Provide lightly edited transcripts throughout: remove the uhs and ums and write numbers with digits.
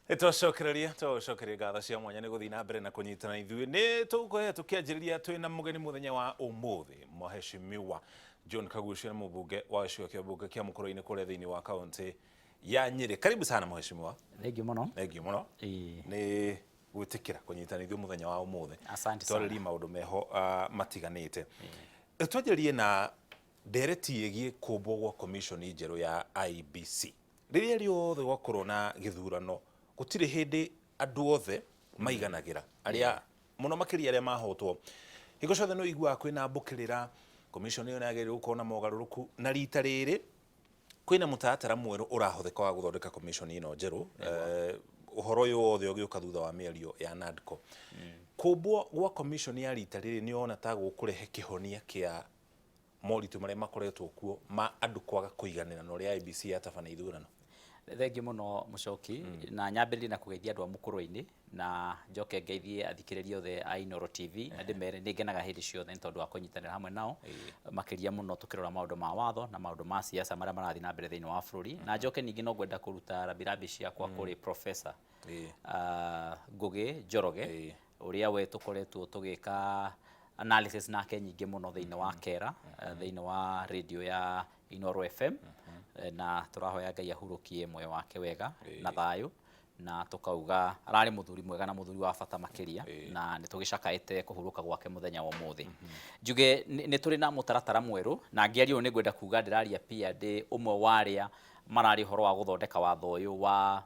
Nĩtwacokereria twagũcokeria ngatho cia mwanya nĩ gũthiĩ na mbere na kũnyitana ithuĩ. Nĩ tũgũkorwo tũkĩanjĩrĩria twĩ na mũgeni mũthenya wa ũmũthĩ, Mheshimiwa John Kaguchia, nĩ mũmbunge wa gĩcigo kĩa mbunge kĩa Mũkũrwe-inĩ kũrĩa thĩinĩ wa kaũntĩ ya Nyĩrĩ. Karibu sana, Mheshimiwa. Thengiũ mũno. Thengiũ mũno nĩ gwĩtĩkĩra kũnyitana ithuĩ mũthenya wa ũmũthĩ. Asante sana. Twarĩrie maũndũ meho matiganĩte. Twanjĩrĩrie na ndereti ĩgiĩ kũmbwo gwa commission njerũ ya IEBC. Rĩrĩa rĩothe gwakorwo na gĩthurano, gũtirĩ hĩndĩ andũ othe maiganagĩra, arĩa mũno makĩria arĩa mahotwo. Hingo ciothe nĩ ũiguaga kwĩna mbũkĩrĩra, commission ĩyo nĩ yagĩrĩirwo gũkorwo na mogarũrũku, na rita rĩrĩ kwĩna mũtaratara mwerũ ũrahũthĩka wa gũthondeka commission ĩno njerũ. Ũhoro ũyũ wothe ũgĩũka thutha wa mĩario ya NADCO. Kũmbwo gwa commission ya rita rĩrĩ nĩ wona ta gũkũrehe kĩhonia kĩa moritũ marĩa makoretwo kuo ma andũ kwaga kũiganĩra na ũrĩa IEBC yatabana ithurano? Thengiũ mũno, Mũcoki, na nyambĩrĩrie na kũgeithia andũ a Mũkũrwe-inĩ na njoke ngeithie athikĩrĩria othe a Inooro TV na ndĩmere nĩ ngenaga hĩndĩ ciothe nĩ tondũ wa kũnyitanĩra hamwe nao, makĩria mũno tũkĩrora maũndũ ma watho na maũndũ ma siasa marĩa marathiĩ na mbere thĩinĩ wa bũrũri. Na njoke ningĩ no ngwenda kũruta rambirambi ciakwa kũrĩ Professor Ngũgĩ Njoroge, ũrĩa we tũkoretwo tũgĩka analysis nake nyingĩ mũno thĩinĩ wa kera, thĩinĩ wa radio ya Inooro FM, na tũrahoya Ngai ahurũkie muoyo wake wega na thayũ, na tũkauga ararĩ mũthuri mwega na mũthuri wa bata makĩria, na nĩ tũgĩcakaĩte kũhurũka gwake mũthenya wa ũmũthĩ. Njuge nĩ tũrĩ na mũtaratara mwerũ, na ngĩaria ũũ nĩ ngwenda kuga ndĩraria pia ndĩ ũmwe wa arĩa mararĩ ũhoro wa gũthondeka watho ũyũ wa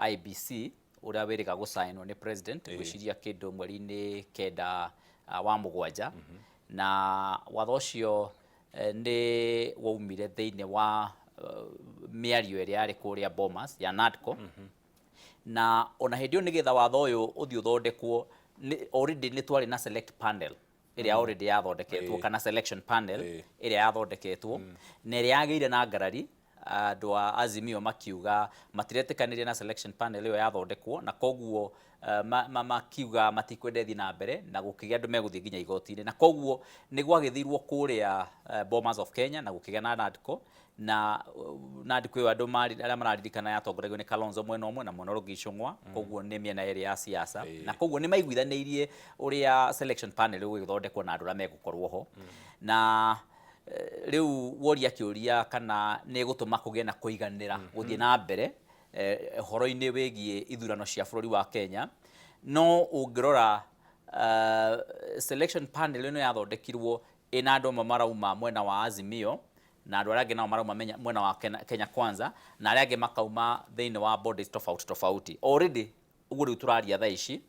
IEBC ũrĩa wĩrĩga gũcainwo nĩ president, ngwĩciria kĩndũ mweri-inĩ 9 wa 7. Na watho ũcio nĩ waumire thĩinĩ wa mĩario ĩrĩa yarĩ kũrĩa Bomas ya NADCO. Na ona hĩndĩ ĩyo, nĩgetha watho ũyũ ũthiĩ ũthondekwo, already nĩ twarĩ na select panel ĩrĩa already yathondeketwo, kana selection panel ĩrĩa yathondeketwo na ĩrĩa yagĩire na ngarari. Andũ a Azimio makiuga matiretĩkanĩria na selection panel ĩyo yathondekwo, na koguo makiuga matikwenda ĩthiĩ na mbere, na gũkĩgĩa andũ megũthiĩ nginya igoti-inĩ. Na koguo nĩ gwagĩthirwo kũrĩa Bomas of Kenya na gũkĩgĩa na NADCO. Na NADCO ĩyo, andũ arĩa mararirikana, yatongoragio nĩ Kalonzo mwena ũmwe na mwena ũrĩa ũngĩ Ichung'wa, koguo nĩ mĩena ĩrĩ ya siasa. Na koguo nĩ maiguithanĩirie ũrĩa selection panel ĩgũgĩthondekwo na andũ arĩa megũkorwo ho. Na rĩu woria kĩũria kana nĩ ĩgũtũma kũgĩe na kũiganĩra gũthiĩ na mbere ũhoro-inĩ wĩgiĩ ithurano cia bũrũri wa Kenya, no ũngĩrora selection panel ĩno yathondekirwo ĩna andũ amwe marauma mwena wa Azimio, na andũ arĩa angĩ nao marauma mwena wa Kenya Kwanza, na arĩa angĩ makauma thĩinĩ wa bodies tofauti tofauti. Already ũguo rĩu tũraria thaa ici,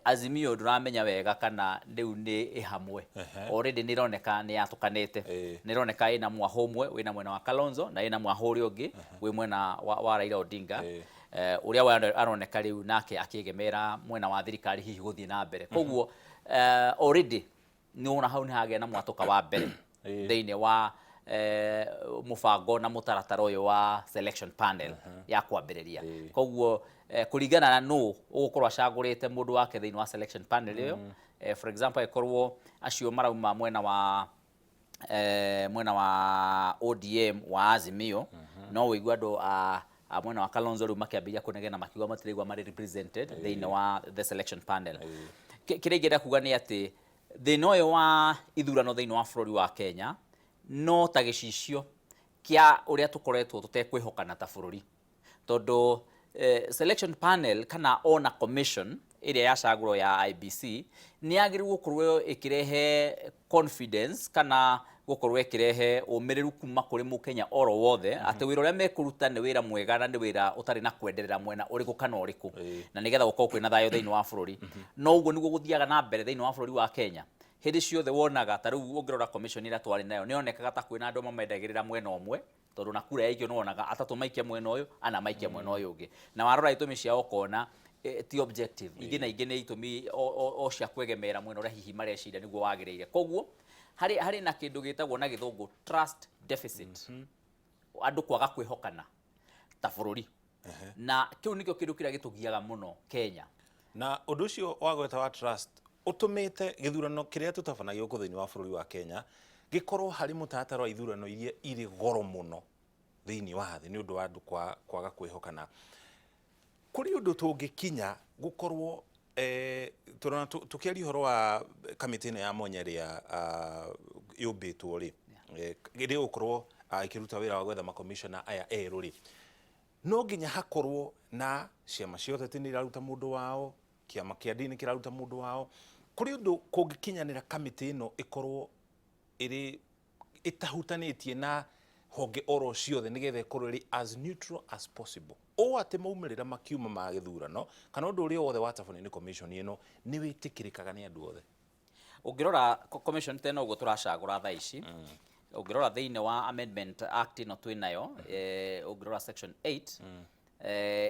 Azimio ndũramenya wega kana rĩu nĩ ĩ hamwe. Already nĩ ĩroneka nĩ yatũkanĩte. Nĩ ĩroneka ĩna mwahũ ũmwe wĩna mwena wa Kalonzo na ĩna mwahũ ũrĩa ũngĩ wĩ mwena wa Raila Odinga, ũrĩa aroneka rĩu nake akĩegemera mwena wa thirikari hihi gũthiĩ na mbere. Koguo already nĩ wona hau nĩ hagĩa na mwatũka wa mbere thĩinĩ wa mũbango na mũtaratara ũyũ wa selection panel ya kwambĩrĩria. Koguo kũringana na nũ ũgũkorwo acagũrĩte mũndũ wake thĩinĩ wa selection panel ĩyo, for example, angĩkorwo acio marauma mwena wa ODM wa Azimio, no ũigue andũ a mwena wa Kalonzo rĩu makĩambĩrĩria kũnegena makiuga matiraigua marĩ represented thĩinĩ wa the selection panel. Kĩrĩa ingĩenda kuga nĩ atĩ thĩna ũyũ wa ithurano thĩinĩ wa bũrũri wa Kenya no ta gĩcicio kĩa ũrĩa tũkoretwo tũtekwĩhokana ta bũrũri, tondũ selection panel kana ona commission ĩrĩa yacagũrwo ya IEBC nĩ yagĩrĩirwo gũkorwo ĩkĩrehe confidence kana gũkorwo ĩkĩrehe ũmĩrĩru kuma kũrĩ mũkenya oro wothe atĩ wĩra ũrĩa mekũruta nĩ wĩra mwega na nĩ wĩra ũtarĩ na kwenderera mwena ũrĩkũ kana ũrĩkũ, na nĩgetha gũkorwo kwĩna thayũ thĩinĩ wa bũrũri. No ũguo nĩguo gũthiaga na mbere thĩinĩ wa bũrũri wa Kenya? Hĩndĩ ciothe wonaga ta rĩu ũngĩrora commission ĩrĩa twarĩ nayo, nĩ yonekaga ta kwĩna andũ amwe mendagĩrĩra mwena ũmwe, tondũ na kura yaikio nĩ wonaga atatũ maikia mwena ũyũ, ana maikia mwena ũyũ ũngĩ, na warora itũmi ciao ũkona ti objective. Ingĩ na ingĩ nĩ itũmi o cia kwegemera mwena ũrĩa hihi mareciria nĩguo wagĩrĩire. Koguo harĩ na kĩndũ gĩtagwo na Gĩthũngũ trust deficit, andũ kwaga kwĩhokana ta bũrũri, na kĩu nĩkĩo kĩndũ kĩrĩa gĩtũgiaga mũno Kenya. Na ũndũ ũcio wa gweta wa trust ũtũmĩte gĩthurano kĩrĩa tũtabanagia gũkũ thĩinĩ wa bũrũri wa Kenya gĩkorwo harĩ mũtaratara wa ithurano iria irĩ goro mũno. Thĩinĩ wa thĩ nĩ ũndũ wa andũ kwaga kwĩhokana. Kũrĩ ũndũ tũngĩkinya gũkorwo tũrona tũkĩaria ũhoro wa kamĩtĩ ĩno ya mwanya ĩrĩa yũmbĩtwo rĩ, ĩrĩa ĩgũkorwo ĩkĩruta wĩra wa gwetha makomishona aya erũ rĩ, no nginya hakorwo na ciama cia ũteti nĩ iraruta mũndũ wao, kĩama kĩa ndini kĩraruta mũndũ wao. Kũrĩ ũndũ kũngĩkinyanĩra kamĩtĩ ĩno ĩkorwo ĩrĩ ĩtahutanĩtie na honge oro ciothe, nĩgetha ĩkorwo ĩrĩ as neutral as possible, ũũ atĩ maumĩrĩra makiuma ma gĩthurano kana ũndũ ũrĩa wothe watabanio nĩ commission ĩno nĩ wĩtĩkĩrĩkaga nĩ andũ othe? Ũngĩrora commission ta ĩno ũguo tũracagũra thaa ici, ũngĩrora thĩinĩ wa Amendment Act ĩno twĩ nayo, ũngĩrora section 8,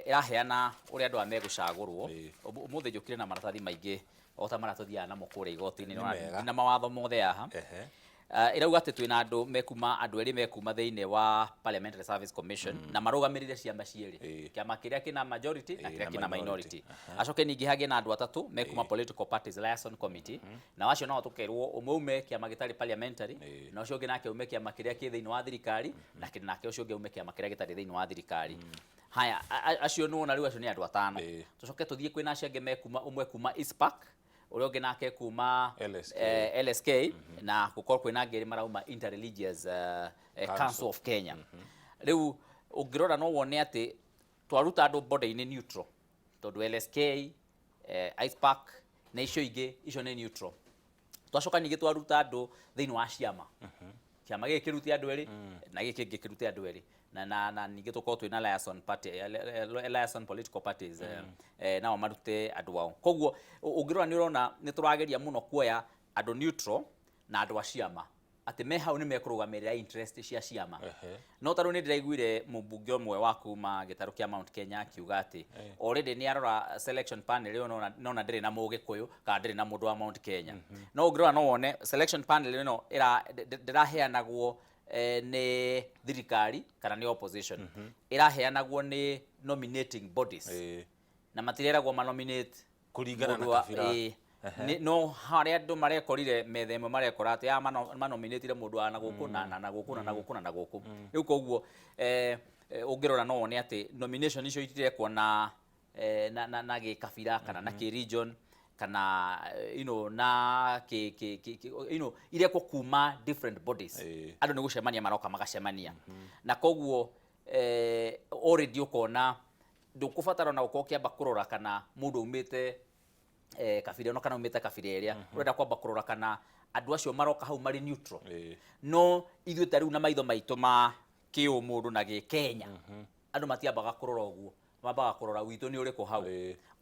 ĩraheana ũrĩa andũ aya megũcagũrwo. Ũmũthĩ njũkire na maratathi maingĩ o ta marĩa tũthiaga namo kũrĩa igoti-inĩ. Nĩ mega. Na mawatho mothe haha. Ĩrauga atĩ twĩna andũ mekuma, andũ erĩ mekuma thĩinĩ wa Parliamentary Service Commission na marũgamĩrĩre ciama cierĩ, kĩama kĩrĩa kĩna majority na kĩrĩa na kĩna minority. Minority. Acoke ningĩ hagĩe na andũ atatũ mekuma Political Parties Liaison Committee, na acio nao tũkerwo ũmwe ume kĩama gĩtarĩ parliamentary, na ũcio ũngĩ nake ume kĩama kĩrĩa kĩ thĩinĩ wa thirikari, na nake ũcio ũngĩ ume kĩama kĩrĩa gĩtarĩ thĩinĩ wa thirikari. Haya, acio nĩwona rĩu acio nĩ andũ atano. Tũcoke tũthiĩ kwĩna acio angĩ mekuma, ũmwe kuma ICPAK, ũrĩa ũngĩ nake kuma LSK. LSK, na gũkorwo kwĩna angĩ erĩ marauma Interreligious Council of Kenya. Rĩu ũngĩrora no wone atĩ twaruta andũ body-inĩ neutral, tondũ LSK, ICPAK na icio ingĩ, icio nĩ neutral. Twacoka ningĩ twaruta andũ thĩinĩ wa ciama, kĩama gĩkĩ kĩrute andũ erĩ na gĩkĩ kĩngĩ kĩrute andũ erĩ, na ningĩ tũkorwo twĩna liaison party, liaison political parties, nao marute andũ ao. Koguo ũngĩrora nĩ ũrona nĩ tũrageria mũno kuoya andũ neutral na andũ a ciama, atĩ me hau nĩ mekũrũgamĩrĩra interest cia ciama. No tarĩu nĩ ndĩraiguire mũmbunge ũmwe wa kuma gĩtarũ kĩa Mount Kenya akiuga atĩ already nĩ arora selection panel ĩyo nona ndĩrĩ na Mũgĩkũyũ kana ndĩrĩ na mũndũ wa Mount Kenya. No ũngĩrora no wone selection panel ĩno ndĩraheanagwo nĩ thirikari kana nĩ opposition, ĩraheanagwo nĩ nominating bodies, na matireragwo manominate kũringana na mũndũ wa- kabira. Ĩĩ. No harĩa andũ marekorire metha ĩmwe marekora atĩ aya manominatire mũndũ wa na gũkũ na gũkũ na gũkũ na gũkũ. Rĩu koguo ũngĩrora no wone atĩ nomination icio itirekwo na gĩkabira kana na kĩ region kana na kĩ irekwo kuma different bodies. Andũ nĩ gũcemania maroka magacemania, na koguo already ũkona ndũkũbatara ona gũkorwo ũkĩamba kũrora kana mũndũ aumĩte kabira ĩno kana aumĩte kabira ĩrĩa. Ũrenda kwamba kũrora kana andũ acio maroka hau marĩ neutral. No ithuĩ ta rĩu na maitho maitũ ma kĩũmũndũ na gĩkenya, andũ matiambaga kũrora ũguo, mambaga kũrora witũ nĩ ũrĩkũ hau.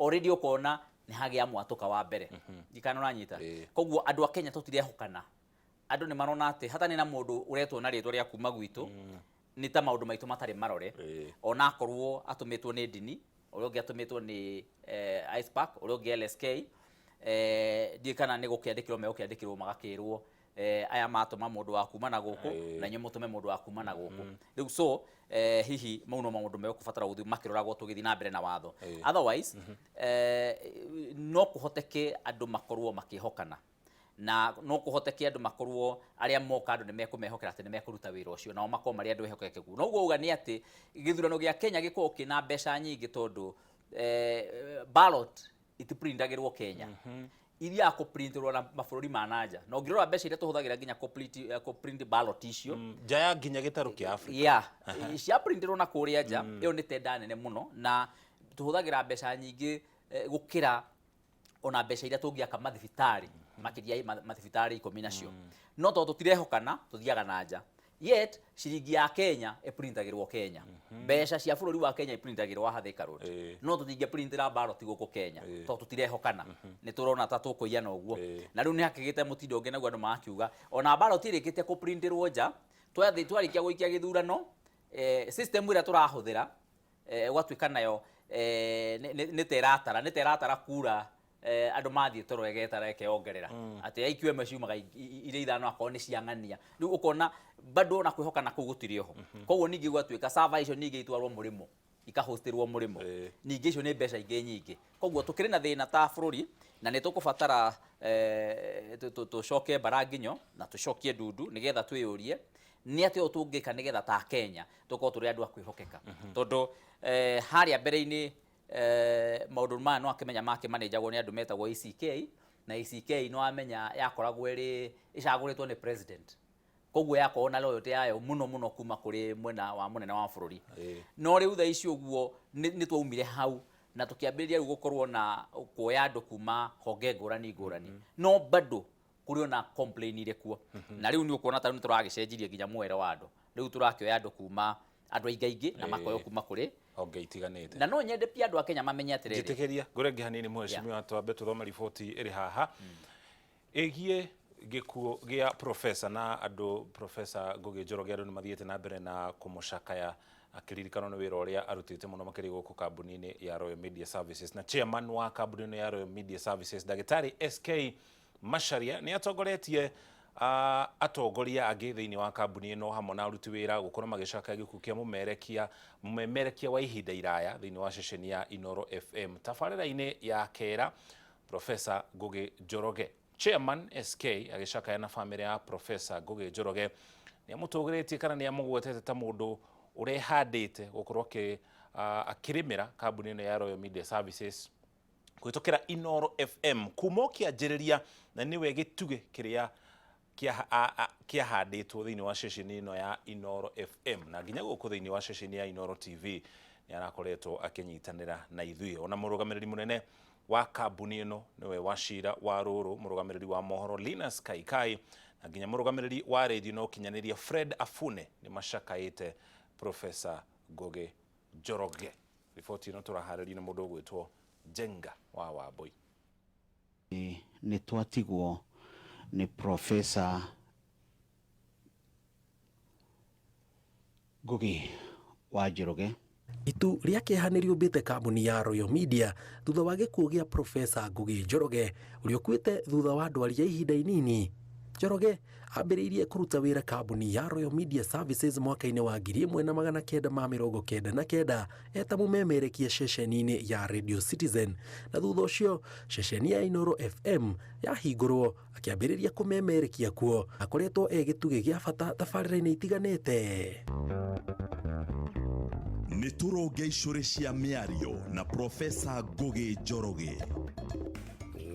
Already ũkona nĩ hagĩa mwatũka wa mbere ndikana ũranyita. Koguo andũ a Kenya tũtirehokana. Andũ nĩ marona atĩ hatarĩ na mũndũ ũretwo na rĩtwa rĩa kuma gwitũ nĩ ta maũndũ maitũ matarĩ marore, ona akorwo atũmĩtwo nĩ ndini, ũrĩa ũngĩ atũmĩtwo nĩ ICPAK, ũrĩa ũngĩ LSK, ndiũĩ kana nĩ gũkĩandĩkĩrwo megũkĩandĩkĩrwo magakĩrwo aya matũma mũndũ wa kuma na gũkũ, na inyuĩ mũtũme mũndũ wa kuma na gũkũ. Rĩu so hihi mau no maũndũ megũbatara gũthiĩ makĩroragwo tũgĩthiĩ na mbere na watho. Otherwise no kũhoteke andũ makorwo makĩhokana, na no kũhoteke andũ makorwo arĩa moka andũ nĩ mekũmehokera atĩ nĩ mekũruta wĩra ũcio, nao makorwo marĩ andũ ehokeku. No ũguo uga nĩ atĩ gĩthurano gĩa Kenya gĩkoragwo kĩna mbeca nyingĩ, tondũ ballot itiprintagĩrwo Kenya, ithiaga kũprintirwo na mabũrũri ma nanja, na ũngĩrora mbeca iria tũhũthagĩra nginya kũprint ballot icio nja ya nginya gĩtarũ kĩa Africa. Yeah, ciaprintirwo na kũrĩa nja. Ĩyo nĩ tenda nene mũno, na tũhũthagĩra mbeca nyingĩ gũkĩra ona mbeca iria tũngĩaka mathibitarĩ, makĩria mathibitarĩ 10 nacio. No tondũ tũtirehokana tũthiaga na nja, yet ciringi ya Kenya ĩprintagĩrwo Kenya, mbeca cia bũrũri wa Kenya iprintagĩrwo haha Thika Road, no tũtingĩprintĩra ballot gũkũ Kenya tondũ tũtirehokana, nĩ tũrona ta tũkũiyana ũguo. Na rĩu nĩ hakĩgĩte mũtindo ũngĩ naguo andũ marakiuga ona ballot ĩrĩkĩtie kũprintĩrwo nja, twathiĩ twarĩkia gũikia gĩthurano, system ĩrĩa tũrahũthĩra ũgatuĩka nayo nĩ ta ĩratara kura, andũ mathiĩ toro ĩgetara ĩkeyongerera atĩ aikio ĩmwe ciumaga irĩ ithano akorwo nĩ cia ng'ania. Rĩu ũkona bado ona kwĩhokana kũu gũtirĩ oho. Koguo ningĩ gũgatuĩka server icio ningĩ itwarwo mũrĩmo, ikahostĩrwo mũrĩmo, ningĩ icio nĩ mbeca ingĩ nyingĩ. Koguo tũkĩrĩ na thĩna ta bũrũri, na nĩ tũkũbatara tũcoke mbaranginyo na tũcokie ndundu nĩgetha twĩyũrie. Nĩ atĩa ũũ tũngĩka nĩgetha ta Kenya tũkorwo tũrĩ andũ a kwĩhokeka? Tondũ harĩa mbere-inĩ maũndũ maya no akĩmenya makĩmanĩnjagwo nĩ andũ metagwo ECK, na ECK no amenya yakoragwo ĩrĩ ĩcagũrĩtwo nĩ president, koguo yakorwo na loyalty yayo mũno mũno kuma kũrĩ mwena wa mũnene wa bũrũri. No rĩu thaa ici ũguo nĩ twaumire hau na tũkĩambĩrĩria rĩu gũkorwo na kuoya andũ kuma honge ngũrani ngũrani, no bado kũrĩ ona complain irĩ kuo. Na rĩu nĩ ũkuona ta rĩu nĩ tũragĩcenjirie nginya muoere wa andũ. Rĩu tũrakĩoya andũ kuma andũ aingĩ aingĩ na makoywo kuma kũrĩ honge itiganĩte. Na no nyende pia andũ a Kenya mamenye atĩrĩrĩ. Njĩtĩkĩria ngũrenge hanini, mheshimiwa, twambe tũthome riboti ĩrĩ haha ĩgiĩ gĩkuũ gĩa profesa na andũ Profesa Ngugi Njoroge. Andũ nĩ mathiĩte na mbere na kũmũcakaya akĩririkanwo nĩ wĩra ũrĩa arutĩte mũno makĩria gũkũ kambuni-inĩ ya Royal Media Services. Na chairman wa kambuni ĩno ya Royal Media Services, Ndagĩtarĩ SK Macharia, nĩ atongoretie atongoria angĩ thĩinĩ wa kambuni ĩno hamwe na aruti wĩra gũkorwo magĩcakaya gĩkuũ kĩa mũmemerekia wa ihinda iraya thĩinĩ wa ceceni ya Inoro FM tabarĩra-inĩ ya Kera, Profesa Ngugi Njoroge. Chairman SK agĩcakaya na bamĩrĩ ya Profesa Ngugi Njoroge nĩ amũtũgĩrĩtie kana nĩ amũgwetete ta mũndũ ũrehandĩte gũkorwo akĩrĩmĩra kambuni ĩno ya Royal Media Services kũhĩtũkĩra Inoro FM kuma ũkĩanjĩrĩria, na nĩwe gĩtugĩ kĩrĩa kĩahandĩtwo thĩinĩ wa ceceni ĩno ya Inoro FM, na nginya gũkũ thĩinĩ wa ceceni ya Inoro TV nĩ arakoretwo akĩnyitanĩra na ithuĩ. Ona mũrũgamĩrĩri mũnene wa kambuni ĩno nĩwe Wachira wa Rũrũ, mũrũgamĩrĩri wa mohoro Linus Kaikai, na nginya mũrũgamĩrĩri wa rĩndiũ na ũkinyanĩria Fred Afune nĩ macakaĩte Profesa Ngugi Njoroge. Riboti ĩno tũraharĩrio nĩ mũndũ ũgwĩtwo Njenga wa Wambui. Nĩ twatigwo nĩ Profesa Ngugi wa Njoroge. Itu rĩa kĩeha nĩ rĩũmbĩte kambuni ya Royal Media thutha wa gĩkuũ gĩa Profesa Ngugi Njoroge, ũrĩa ũkuĩte thutha wa ndwari ya ihinda inini. Njoroge ambĩrĩirie kũruta wĩra kambuni ya Royal Media Services mwaka-inĩ wa 1999 eta mũmemerekia ceceni-inĩ ya Radio Citizen, na thutha ũcio ceceni ya Inoro FM yahingũrwo akĩambĩrĩria kũmemerekia kuo. Akoretwo e gĩtugĩ gĩa bata tabarĩra-inĩ itiganĩte. Nĩ tũronge icũrĩ cia mĩario na Profesa Ngugi Njoroge.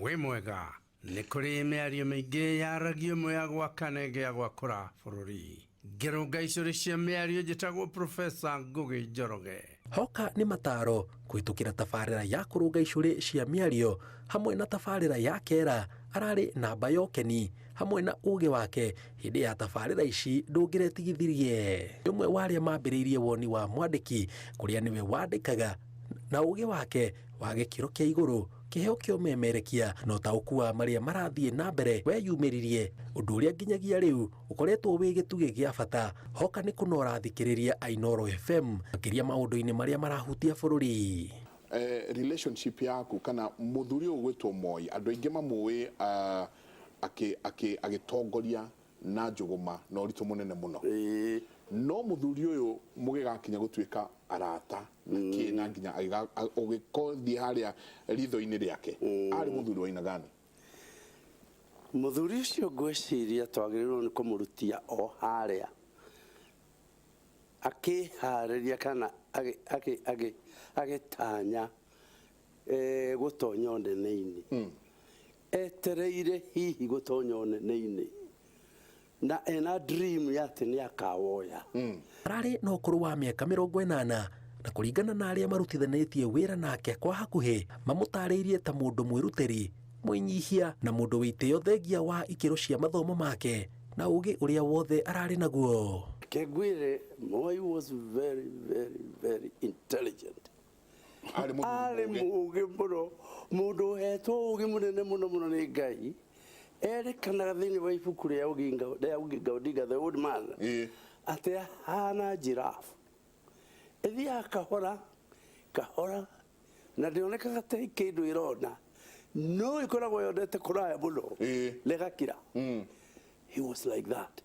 Wĩ mwega. Nĩ kũrĩ mĩario mĩingĩ yaragio, ĩmwe ya gwaka na ĩngĩ ya gwakũra bũrũri. Ngĩrũnga icũrĩ cia mĩario, njĩtagwo Profesa Ngugi Njoroge. Hoka nĩ mataro kũhĩtũkĩra tabarĩra ya kũrũnga icũrĩ cia mĩario hamwe na tabarĩra ya Kera. Ararĩ namba ya ũkeni hamwe na ũgĩ wake hĩndĩ ya tabarĩra ici ndũngĩretigithirie. Nĩ ũmwe wa arĩa mambĩrĩirie woni wa mwandĩki, kũrĩa nĩwe wandĩkaga na ũgĩ wake wa gĩkĩro kĩa igũrũ, kĩheo kĩa ũmemerekia na ũtaũku wa marĩa marathiĩ na mbere weyumĩririe, ũndũ ũrĩa nginyagia rĩu ũkoretwo wĩ gĩtugĩ gĩa bata. Hoka nĩ kũnora athikĩrĩria a Inoro FM makĩria maũndũ-inĩ marĩa marahutia bũrũri. Relationship yaku kana muthuri ũyũ gwĩtwo Moi, andũ aingĩ mamũĩ agĩtongoria na njũgũma na ũritũ mũnene mũno, no mũthuri ũyũ mũgĩgakinya gũtuĩka arata na kĩ na nginya ũgĩkothiĩ harĩa ritho-inĩ rĩake, arĩ mũthuri wa aina gani? Mũthuri ũcio ngwĩciria twagĩrĩirwo nĩ kũmũrutia o harĩa akĩharĩria kana agĩtanya gũtonya ũnene-inĩ, etereire hihi gũtonya ũnene-inĩ na ena dream ya atĩ nĩ akawoya. Ararĩ na ũkũrũ wa mĩaka 80, na kũringana na arĩa marutithanĩtie wĩra nake kwa hakuhĩ, mamũtarĩirie ta mũndũ mwĩrutĩri, mwĩnyihia na mũndũ wĩ itĩo, thengia wa ikĩro cia mathomo make na ũgĩ ũrĩa wothe ararĩ naguo. Kengwire, Moi was very, very, very intelligent. Arĩ mũthuri arĩ mũũgĩ. Mũũgĩ mũno, mũndũ ũhetwo ũgĩ mũnene mũno mũno nĩ Ngai. Erĩkanaga thĩinĩ wa ibuku rĩa Oginga rĩa Oginga Odinga, The Old Man, atĩ ahana giraffe ĩthiaga kahora kahora na ndĩonekaga ta kĩndũ ĩrona, no ĩkoragwo yonete kũraya mũno rĩgakira. He was like that.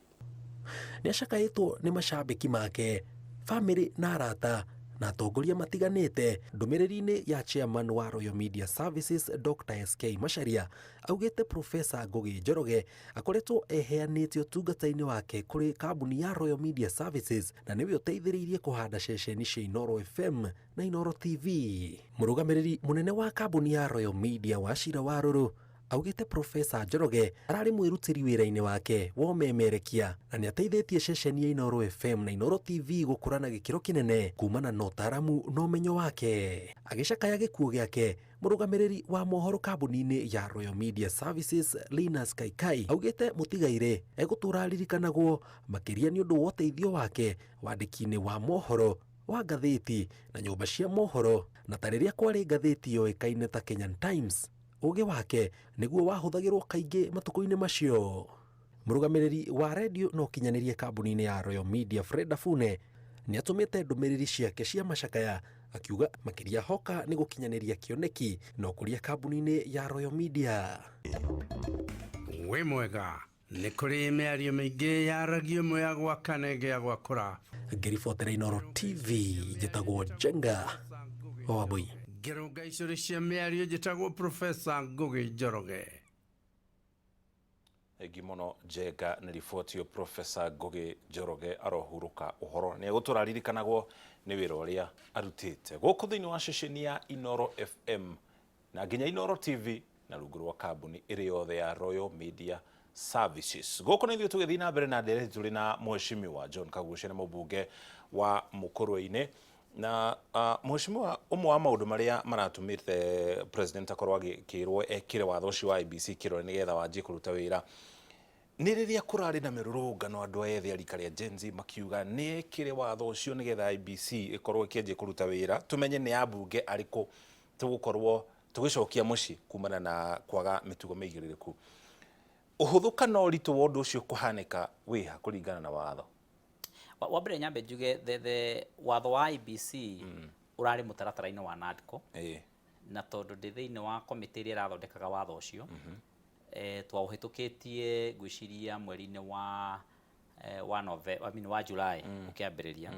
Nĩ acakaĩtwo nĩ macambĩki make, bamĩrĩ na arata, Na atongoria matiganĩte. Ndũmĩrĩri-inĩ ya chairman wa Royal Media Services Dr. SK Macharia augĩte Professor Ngũgĩ Njoroge akoretwo eheanĩte ũtungata-inĩ wake kũrĩ kambuni ya Royal Media Services na nĩwe ũteithĩrĩirie kũhanda ceceni cia Inooro FM na Inooro TV. Mũrũgamĩrĩri mũnene wa kambuni ya Royal Media Wachira Warũrũ augĩte Professor Njoroge ararĩ mwĩrutĩri wĩra-inĩ wake wa ũmemerekia na nĩateithĩtie ceceni ya Inooro FM na Inooro TV gũkũra na gĩkĩro kĩnene kumana na ũtaaramu na ũmenyo wake. Agĩcakaya gĩkuũ gĩake, mũrũgamĩrĩri wa mohoro kambuni-inĩ ya Royal Media Services Linus Kaikai augĩte mũtigairĩ egũtũra aririkanagwo makĩria nĩ ũndũ wa ũteithio wake wandĩki-inĩ wa mohoro wa ngathĩti na nyũmba cia mohoro, na ta rĩrĩa kwarĩ ngathĩti yoĩkaine ta Kenyan Times, ũgĩ wake nĩguo wahũthagĩrwo kaingĩ matukũ-inĩ macio. Mũrũgamĩrĩri wa redio na ũkinyanĩria kambuni-inĩ ya Royal Media Fred Afune nĩatũmĩte ndũmĩrĩri ciake cia macakaya akiuga makĩria hoka nĩ gũkinyanĩria kĩoneki na ũkũria kambuni-inĩ ya Royal Media. Wĩ mwega, nĩ kũrĩ mĩario mĩingĩ yaragio ĩmwe ya gwaka na ĩngĩ ya gwakũra. Ngĩribotera Inooro TV njĩtagwo Njenga Wambui. Ngĩrũnga icũrĩ cia mĩario njĩtagwo Professor Ngũgĩ Njoroge. Thengi mũno Njenga nĩ riboti ĩyo. Professor Ngũgĩ Njoroge arohurũka ũhoro, nĩ egũtũra aririkanagwo nĩ wĩra ũrĩa arutĩte gũkũ thĩinĩ wa ceceni ya Inooro FM na nginya Inooro TV na rungu rwa kambuni ĩrĩ yothe ya Royal Media Services. Gũkũ nĩ ithuĩ tũgĩthiĩ na mbere na ndereti tũrĩ na Mheshimiwa John Kagucia, nĩ mũmbunge wa Mũkũrwe-inĩ. Na mheshimiwa, ũmwe wa maũndũ marĩa maratũmĩte president akorwo agĩkĩrwo ekĩre watho ũcio wa IEBC kĩrore nĩgetha wanjie kũruta wĩra nĩ rĩrĩa kũrarĩ na mĩrũrũngano, andũ aya ethĩ a rika rĩa Gen Z makiuga nĩ ekĩre watho ũcio nĩgetha IEBC ĩkorwo ĩkĩanjia kũruta wĩra, tũmenye nĩ ambunge arĩkũ tũgũkorwo tũgĩcokia mũciĩ kumana na kwaga mĩtugo mĩigĩrĩrĩku. Ũhũthũ kana ũritũ wa ũndũ ũcio kũhanĩka wĩha kũringana na watho? Wa mbere nyambe njuge the watho wa IEBC ũrarĩ mũtaratara-inĩ wa NADCO, na tondũ ndĩ thĩinĩ wa komĩtĩ ĩrĩa ĩrathondekaga watho ũcio, twaũhĩtũkĩtie ngwĩciria mweri-inĩ wa I mean, wa July ũkĩambĩrĩria,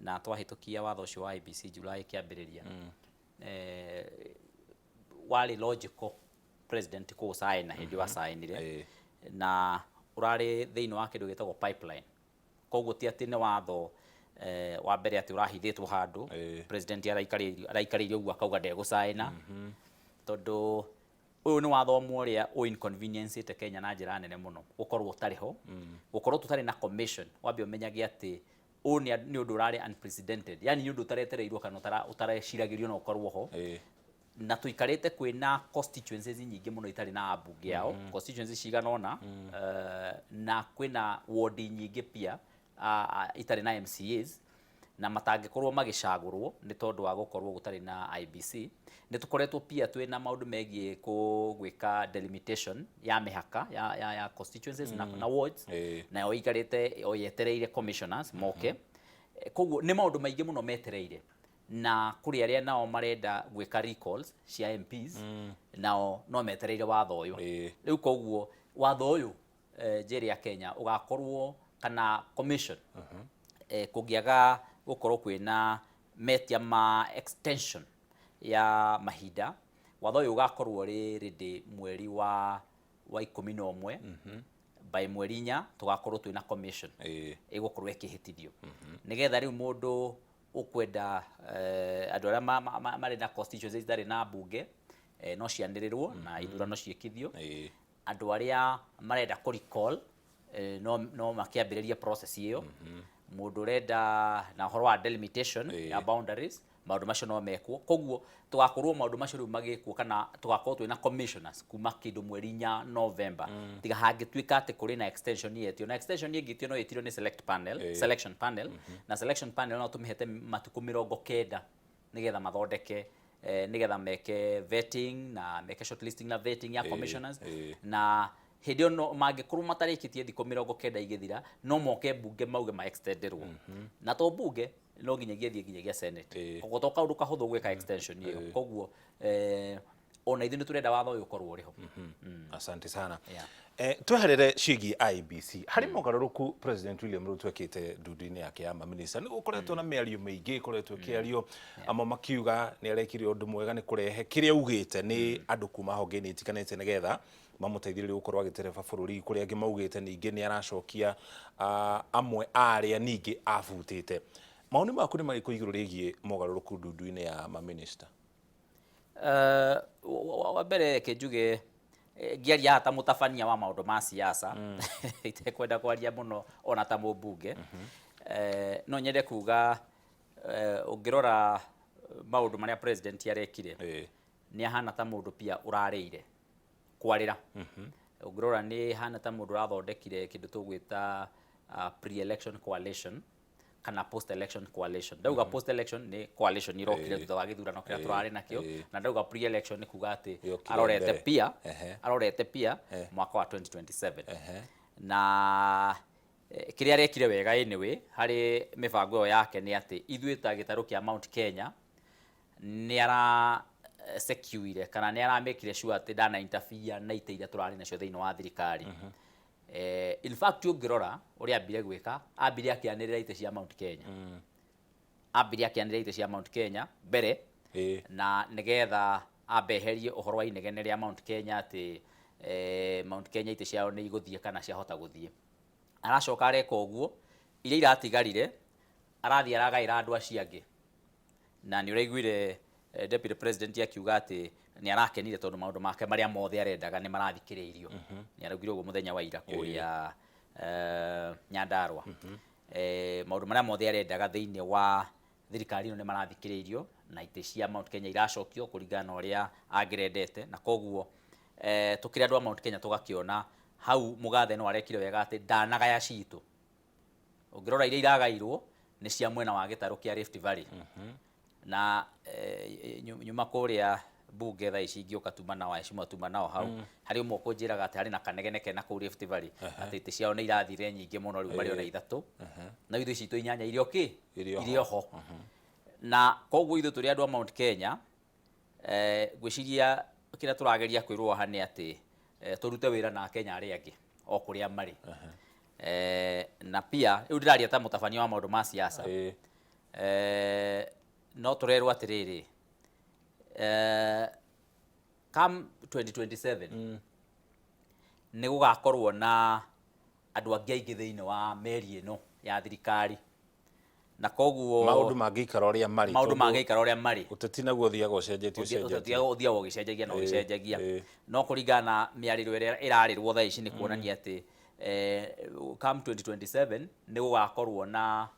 na twahĩtũkia watho ũcio wa IEBC July ĩkĩambĩrĩria, warĩ logical president kũũcaina hĩndĩ ĩyo acainire, na ũrarĩ thĩinĩ wa kĩndũ gĩtagwo pipeline. Koguo ti atĩ nĩ watho wa mbere atĩ ũrahithĩtwo handũ, president araikarĩire ũguo akauga ndegũcaina, tondũ ũyũ nĩ watho ũmwe ũrĩa ũ inconvenience Kenya na njĩra nene mũno gũkorwo ũtarĩ ho, gũkorwo tũtarĩ na commission. Wambe ũmenyage atĩ ũyũ nĩ ũndũ ũrarĩ unprecedented, yani nĩ ũndũ ũtaretereirwo kana ũtareciragĩrio no ũkorwo ho, na tuikarĩte kwĩna constituencies nyingĩ mũno itarĩ na ambunge ao, constituencies cigana ũna, na kwĩna ward nyingĩ pia itarĩ na MCAs na matangĩkorwo magĩcagũrwo nĩ tondũ wa gũkorwo gũtarĩ na IEBC. Nĩ tũkoretwo pia twĩna maũndũ megiĩ gwĩka delimitation ya mĩhaka ya constituencies na wards, nayo ikarĩte o yetereire commissioners moke. Koguo nĩ maũndũ maingĩ mũno metereire, na kũrĩ arĩa nao marenda gwĩka recalls cia MPs, nao no metereire watho ũyũ. Rĩu koguo watho ũyũ, njĩrĩ ya Kenya ũgakorwo kana commission, kũngĩaga gũkorwo kwĩna metia ma extension ya mahinda, watho ũyũ ũgakorwo ũrĩ ready mweri wa 11. By mweri 4 tũgakorwo twĩna commission ĩgũkorwo ĩkĩhĩtithio, nĩgetha rĩu mũndũ ũkwenda, andũ arĩa marĩ na constituencies itarĩ na mbunge, no cianĩrĩrwo na ithurano ciĩkithio. Andũ arĩa marenda kũ recall, no makĩambĩrĩrie process ĩyo. Mũndũ ũrenda na ũhoro wa delimitation ya boundaries, maũndũ macio no mekwo. Koguo tũgakorwo maũndũ macio rĩu magĩkwo kana tũgakorwo twĩna commissioners kuma kĩndũ mweri 4 November, tiga hangĩtuĩka atĩ kũrĩ na extension yetio, na extension ĩngĩtio no ĩtiro nĩ select panel, selection panel, na selection panel no tũmĩhete matukũ 90 nĩgetha mathondeke, nĩgetha meke vetting na meke shortlisting na vetting ya commissioners. Na hĩndĩ ĩyo no mangĩkorwo matarĩkĩtie thikũ 90 igĩthira, no moke mbunge mauge ma extenderwo, na to mbunge, no nginyagia thiĩ nginyagia Senate. Koguo to kaũndũ kahũthũ gwĩka extension ĩyo. Koguo ona ithuĩ nĩ tũrenda watho ũyũ ũkorwo ũrĩ ho. Asante sana. Tweherere ciĩgiĩ IEBC harĩ mogarũrũku President William Ruto ekĩte ndundu-inĩ yake ya maminista. Nĩ gũkoretwo na mĩario mĩingĩ ĩkoretwo ĩkĩario, amwe makiuga nĩ arekire ũndũ mwega nĩ kũrehe kĩrĩa augĩte nĩ andũ kuma honge-inĩ itiganĩte nĩgetha mamũteithĩrĩrie gũkorwo agĩtereba bũrũri. Kũrĩa angĩ maugĩte ningĩ nĩ aracokia amwe a arĩa ningĩ abutĩte. Maoni maku nĩ marĩkũ igũrũ rĩgiĩ mogarũrũku ndundu-inĩ ya maminista? Wa mbere reke njuge, ngĩaria haha ta mũtabania wa maũndũ ma siasa, itekwenda kwaria mũno ona ta mũmbunge, no nyende kuga, ũngĩrora maũndũ marĩa president arekire, nĩ ahana ta mũndũ pia ũrarĩire kwarĩra. Ũngĩrora nĩ hana ta mũndũ ũrathondekire kĩndũ tũgwĩta pre-election coalition kana post election coalition. Ndauga post election nĩ coalition irokire thutha wa gĩthurano kĩrĩa tũrarĩ nakĩo, na ndauga pre election nĩ kuga atĩ Yokire arorete mbere. pia arorete pia mwaka wa 2027. Na kĩrĩa arekire wega anyway harĩ mĩbango ĩyo yake nĩ atĩ ithuĩ ta gĩtarũ kĩa Mount Kenya nĩ ara secuire kana nĩ aramĩkire sure atĩ ndana interfere na itĩ iria tũrarĩ nacio thĩinĩ wa thirikari. In fact, ũngĩrora ũrĩa ambire gwĩka, ambire akĩanĩrĩra itĩ cia Mount Kenya, ambire akĩanĩrĩra itĩ cia Mount Kenya mbere, na nĩgetha ambe eherie ũhoro wa inegene rĩa Mount Kenya atĩ Mount Kenya itĩ ciao nĩ igũthiĩ kana ciahota gũthiĩ. Aracoka areka ũguo, iria iratigarire arathiĩ aragaĩra andũ acio angĩ. Na nĩ ũraiguire deputy president akiuga atĩ nĩ arakenire tondũ maũndũ make marĩa mothe arendaga nĩ marathikĩrĩirio. Nĩ araugire ũguo mũthenya wa ira kũrĩa Nyandarua. Maũndũ marĩa mothe arendaga thĩinĩ wa thirikari ĩno nĩ marathikĩrĩirio na itĩ cia Mount Kenya iracokio kũringana na ũrĩa angĩrendete. Na koguo tũkĩrĩ andũ a Mount Kenya tũgakĩona hau mũgathe no arekire wega atĩ ndanagaya citũ. Ũngĩrora iria iragairwo nĩ cia mwena wa gĩtarũ kĩa Rift Valley. Na nyuma kũrĩa bunge thaa ici ingĩũka tuma nao, heshima tuma nao hau, harĩ ũmwe ũkũnjĩraga atĩ harĩ na kanegene kena kũu Rift Valley atĩ itĩ ciao nĩ irathire nyingĩ mũno, rĩu marĩ ona 3, na ithuĩ citũ 8 irĩ o kĩ Irĩ o ho. Irĩ o ho. Na koguo ithuĩ tũrĩ andũ a Mount Kenya, ngwĩciria kĩrĩa tũrageria kwĩrwo haha nĩ atĩ tũrute wĩra na Akenya arĩa angĩ o kũrĩa marĩ. Na pia rĩu ndĩraria ta mũtabania wa maũndũ ma siasa. No tũrerwo atĩrĩrĩ, come 2027 nĩ gũgakorwo na andũ angĩ aingĩ thĩinĩ wa meri ĩno ya thirikari, na koguo maũndũ mangĩikara ũrĩa marĩ, maũndũ tondũ mangĩikara ũrĩa marĩ, ũteti naguo ũthiaga ũcenjetie ũcenjetie. Ũthiaga ũgĩcenjagia na ũgĩcenjagia. No kũringana na mĩarĩro ĩrĩa ĩrarĩrwo thaa ici nĩ kuonania atĩ come 2027 nĩ gũgakorwo na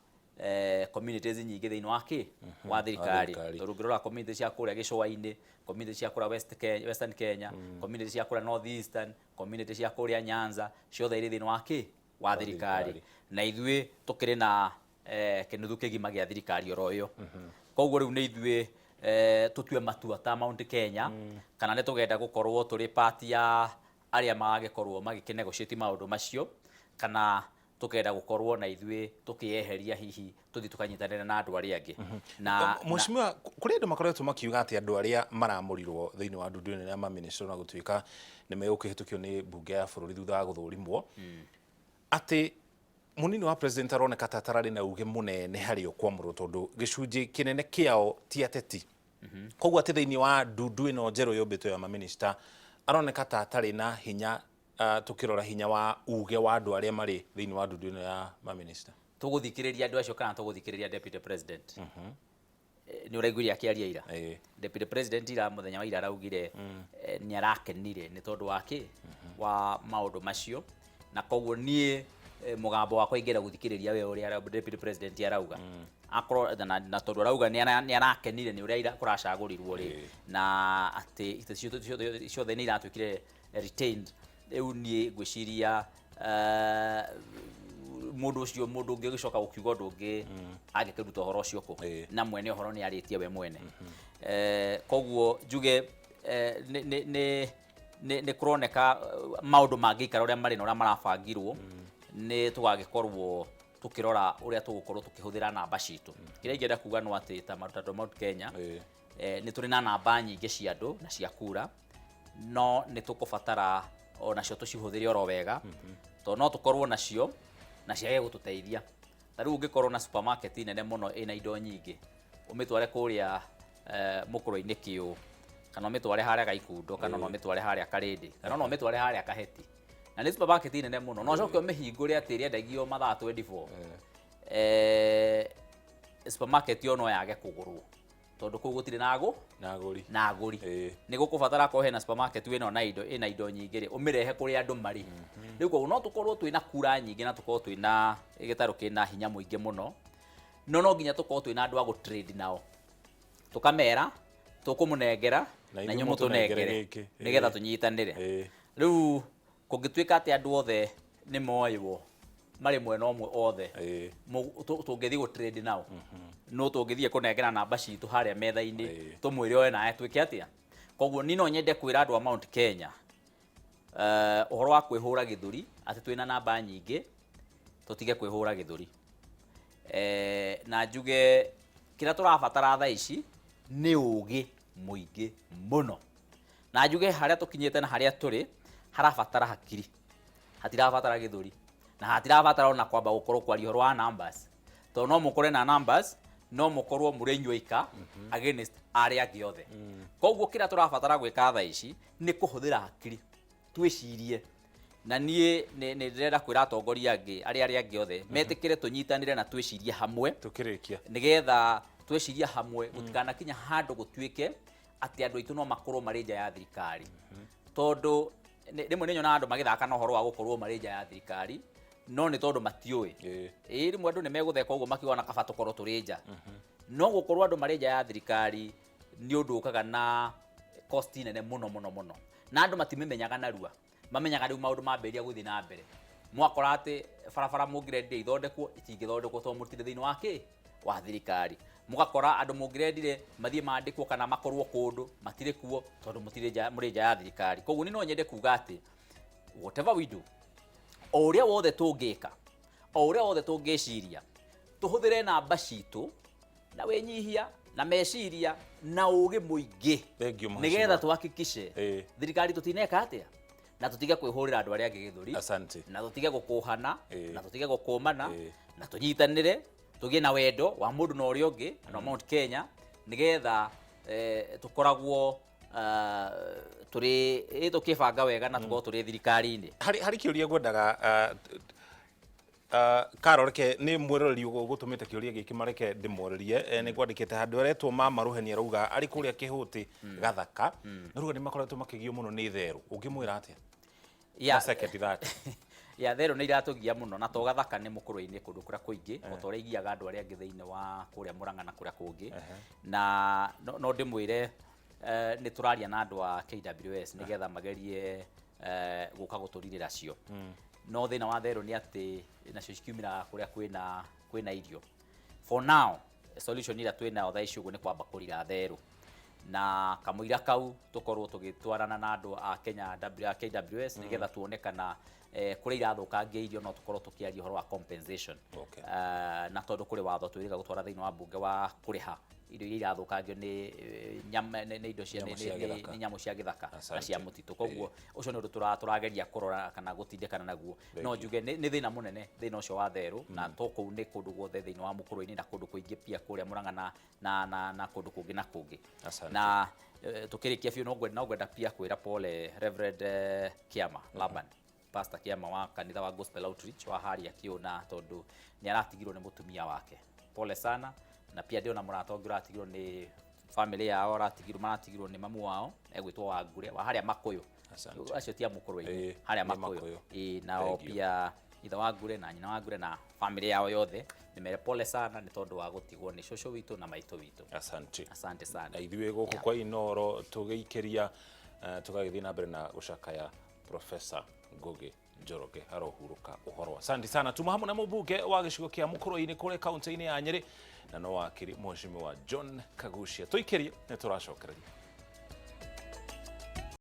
communities nyingĩ thĩinĩ wa kĩ wa thirikari. Thirikari. Tondũ ũngĩrora community cia kũrĩa gĩcũa-inĩ, community cia kũrĩa West Kenya, Western Kenya, community cia kũrĩa North Eastern, community cia kũrĩa Nyanza, ciothe irĩ thĩinĩ wa kĩ wa thirikari. Thirikari. Na ithuĩ tũkĩrĩ na kĩnuthu kĩgima gĩa thirikari oro ĩyo. Koguo rĩu nĩ ithuĩ tũtue matua ta Mount Kenya kana nĩ tũgenda gũkorwo tũrĩ part ya arĩa magagĩkorwo magĩkĩnegotiate maũndũ macio, kana tũkenda gũkorwo na ithuĩ tũkĩeheria hihi tũthiĩ tũkanyitanĩra na andũ arĩa angĩ na Mheshimiwa, kũrĩ andũ makoretwo makiuga atĩ andũ arĩa maramũrirwo thĩinĩ wa ndundu ĩno ya maminista, na gũtuĩka nĩ megũkĩhĩtũkio nĩ mbunge ya bũrũri thutha wa gũthũrimwo, atĩ mũnini wa president aroneka ta atararĩ na uge mũnene harĩ o kwamũrwo tondũ gĩcunjĩ kĩnene kĩao ti ateti. Koguo atĩ thĩinĩ wa ndundu ĩno njerũ yũmbĩtwo ya maminista aroneka ta atarĩ na hinya, tũkĩrora hinya wa uge wa andũ arĩa marĩ thĩinĩ wa ndundu ĩno ya maminista. Tũgũthikĩrĩria andũ acio kana tũgũthikĩrĩria deputy president? Nĩ ũraiguire akĩaria ira? Deputy president ira, mũthenya wa ira, araugire nĩ arakenire nĩ tondũ wa kĩ wa maũndũ macio. Na koguo niĩ mũgambo wakwa ingĩenda gũthikĩrĩria we ũrĩa deputy president arauga, akorwo na tondũ arauga nĩ arakenire nĩ ũrĩa kũracagũrirwo rĩ, na atĩ itĩ ciothe nĩ iratuĩkire retained. Rĩu niĩ ngwĩciria mũndũ ũcio, mũndũ ũngĩ ũgĩcoka gũkiuga ũndũ ũngĩ angĩkĩruta ũhoro ũcio kũ? Na mwene ũhoro nĩ arĩtie we mwene. Koguo njuge nĩ kũroneka maũndũ mangĩikara ũrĩa marĩ na ũrĩa marabangirwo, nĩ tũgagĩkorwo tũkĩrora ũrĩa tũgũkorwo tũkĩhũthĩra namba citũ. Kĩrĩa ingĩenda kuga no atĩ ta Mount Mount Kenya nĩ tũrĩ na namba nyingĩ cia andũ na cia kura, no nĩ tũkũbatara Onacio tũcihũthĩre oro wega, tondũ no tũkorwo nacio na ciage gũtũteithia. Ta rĩu ũngĩkorwo na supermarket nene mũno ĩna indo nyingĩ, ũmĩtware kũrĩa mũkũrwe-inĩ kĩũ, kana ũmĩtware harĩa Gaikundo, kana ona ũmĩtware harĩa Karĩndĩ, kana ona ũmĩtware harĩa Kaheti, na nĩ supermarket nene mũno, no ũcoke ũmĩhingũre atĩ ĩrĩendagio mathaa 24, supermarket ĩyo no yage kũgũrwo tondũ kũu gũtirĩ na agũ Na agũri. Na agũri. Nĩ gũkũbatara korwo hena supermarket ĩno na indo ĩna indo nyingĩ rĩ, ũmĩrehe kũrĩa andũ marĩ. Rĩu koguo no tũkorwo twĩna kura nyingĩ na tũkorwo twĩna gĩtarũ kĩna hinya mũingĩ mũno, no no nginya tũkorwo twĩna andũ a gũ trade nao, tũkamera tũkũmũnengera na na inyuĩ inyuĩ mũtũnengere mũtũnengere gĩkĩ. Nĩgetha tũnyitanĩre. Rĩu kũngĩtuĩka atĩ andũ othe nĩ moĩwo marĩ mwena ũmwe othe, tũngĩthiĩ gũ trade nao, no tũngĩthiĩ kũnengera namba citũ harĩa metha-inĩ, tũmwĩre oe nawe twĩke atĩa. Koguo niĩ no nyende kwĩra andũ a Mount Kenya ũhoro wa kwĩhũra gĩthũri atĩ twĩna namba nyingĩ, tũtige kwĩhũra gĩthũri, na njuge kĩrĩa tũrabatara thaa ici nĩ ũgĩ mũingĩ mũno, na njuge harĩa tũkinyĩte na harĩa tũrĩ harabatara hakiri, hatirabatara gĩthũri, na hatirabatara ona kwamba gũkorwo kwaria ũhoro wa numbers, tondũ no mũkore na numbers no mũkorwo mũrĩ inyuĩ against arĩa angĩ othe. Koguo kĩrĩa tũrabatara gwĩka thaa ici nĩ kũhũthĩra hakiri, twĩcirie. Na niĩ nĩ ndĩrenda kwĩra atongoria angĩ arĩa angĩ othe metĩkĩre tũnyitanĩre na twĩcirie hamwe. Tukĩrĩkia. Nĩgetha twĩcirie hamwe gũtikanakinya handũ gũtuĩke atĩ andũ aitũ no makorwo marĩ nja ya thirikari, tondũ rĩmwe nĩ nyonaga andũ magĩthaka na ũhoro wa gũkorwo marĩ nja ya thirikari, no nĩ tondũ matiũĩ. Ĩĩ, rĩmwe andũ nĩ megũtheka ũguo makiuga na kaba tũkorwo tũrĩ nja. No gũkorwo andũ marĩ nja ya thirikari nĩ ũndũ ũkaga na cost nene mũno mũno mũno, na andũ matimĩmenyaga narua, mamenyaga rĩu maũndũ mambĩrĩria gũthiĩ na mbere. Mwakora atĩ barabara mũngĩrendire ithondekwo itingĩthondekwo tondũ mũtirĩ thĩinĩ wa kĩ wa thirikari. Mũgakora andũ mũngĩrendire mathiĩ mandĩkwo kana makorwo kũndũ matirĩ kuo tondũ mũtirĩ nja, mũrĩ nja ya thirikari. Koguo niĩ no nyende kuga atĩ whatever we do, o ũrĩa wothe tũngĩka, o ũrĩa wothe tũngĩciria, tũhũthĩre namba citũ na wĩnyihia na meciria na ũgĩ mũingĩ, Thank you, nĩgetha mheshimiwa. tuhakikishe thirikari tũtineka atĩa, na tũtige kwĩhũrĩra andũ arĩa angĩ gĩthũri. Asante. Na tũtige gũkũhana, na tũtige gũkũmana, na tũnyitanĩre, tũgĩe na wendo wa mũndũ na ũrĩa ũngĩ, andũ a Mount Kenya, nĩgetha tũkoragwo tũrĩ tũkĩbanga wega na tũkorwo tũrĩ thirikari-inĩ. Harĩ kĩũria ngwendaga, Karo, reke nĩ mwĩroreri ũgũtũmĩte kĩũria gĩkĩ, mareke ndĩmũrĩrie. Nĩ ngwandĩkĩte handũ aretwo Mama Rũheni, arauga arĩ kũrĩa Kĩhũtĩ Gathaka, na rauga nĩ makoretwo makĩgio mũno nĩ therũ. Ũngĩmwĩra atĩa? Na second that. Ya, therũ nĩ iratũgia mũno, na to Gathaka, nĩ mũkũrũ-inĩ kũndũ kũrĩa kũingĩ, o ta ũrĩa igiaga andũ arĩa angĩ thĩinĩ wa kũrĩa Mũrang'a na kũrĩa kũngĩ. Na no ndĩmwĩre nĩ tũraria na andũ a KWS nĩgetha magerie gũka gũtũrirĩra cio. No thĩna wa therũ nĩ atĩ nacio cikiumĩraga kũrĩa kwĩna irio. For now, solution ĩrĩa twĩnayo thaa ici ũguo nĩ kwamba kũrira therũ, na kamũira kau tũkorwo tũgĩtwarana na andũ a Kenya a KWS nĩgetha tuone kana kũrĩa irathũkangia irio no tũkorwo tũkĩaria ũhoro wa compensation. Na tondũ kũrĩ watho twĩrĩga gũtwara thĩinĩ wa mbunge wa kũrĩha irio iria irathũkangio nĩ nĩ indo cia Nyamũ cia gĩthaka. Nĩ nyamũ cia gĩthaka na cia mũtitũ. Koguo ũcio nĩ ũndũ tũrageria kũrora kana gũtindĩkana naguo. No njuge nĩ thĩna mũnene, thĩna ũcio wa therũ, na to kũu, nĩ kũndũ guothe thĩinĩ wa mũkũrũ-inĩ na kũndũ kũingĩ pia kũrĩa Mũrang'a na kũndũ kũngĩ na kũngĩ. Asante. Na tũkĩrĩkia biũ, no ngwenda pia kwĩra pole Reverend Kiama Laban, Pastor Kiama wa kanitha wa Gospel Outreach wa harĩa Kĩũna, tondũ nĩ aratigirwo nĩ mũtumia wake. Pole sana. Na pia ndĩona mũrata ũngĩ ũratigirwo nĩ family yao, aratigirwo, maratigirwo nĩ mamu wao egwĩtwo Wangure wa harĩa Makũyũ. Asante. Acio ti a mũkũrũ-inĩ, harĩa nĩ Makũyũ. Makũyũ. Ĩĩ, nao Thank you. pia ithe wa Ngure na nyina wa Ngure na family yao yothe nĩ mere pole sana nĩ tondũ wa gũtigwo nĩ cũcũ witũ na maitũ witũ. Asante. Asante sana. Na ithuĩ gũkũ kwa Inoro tũgĩikĩria, tũgagĩthiĩ na mbere na gũcakaya Professor Ngugi Njoroge, arohurũka ũhoro. Asante sana. Tuma hamwe na mũmbunge wa gĩcigo kĩa Mũkũrũ-inĩ kũrĩa kaunti-inĩ ya Nyĩrĩ, na no wakiri Mheshimiwa John Kagucia. Tũikĩrie, nĩ tũracokereria.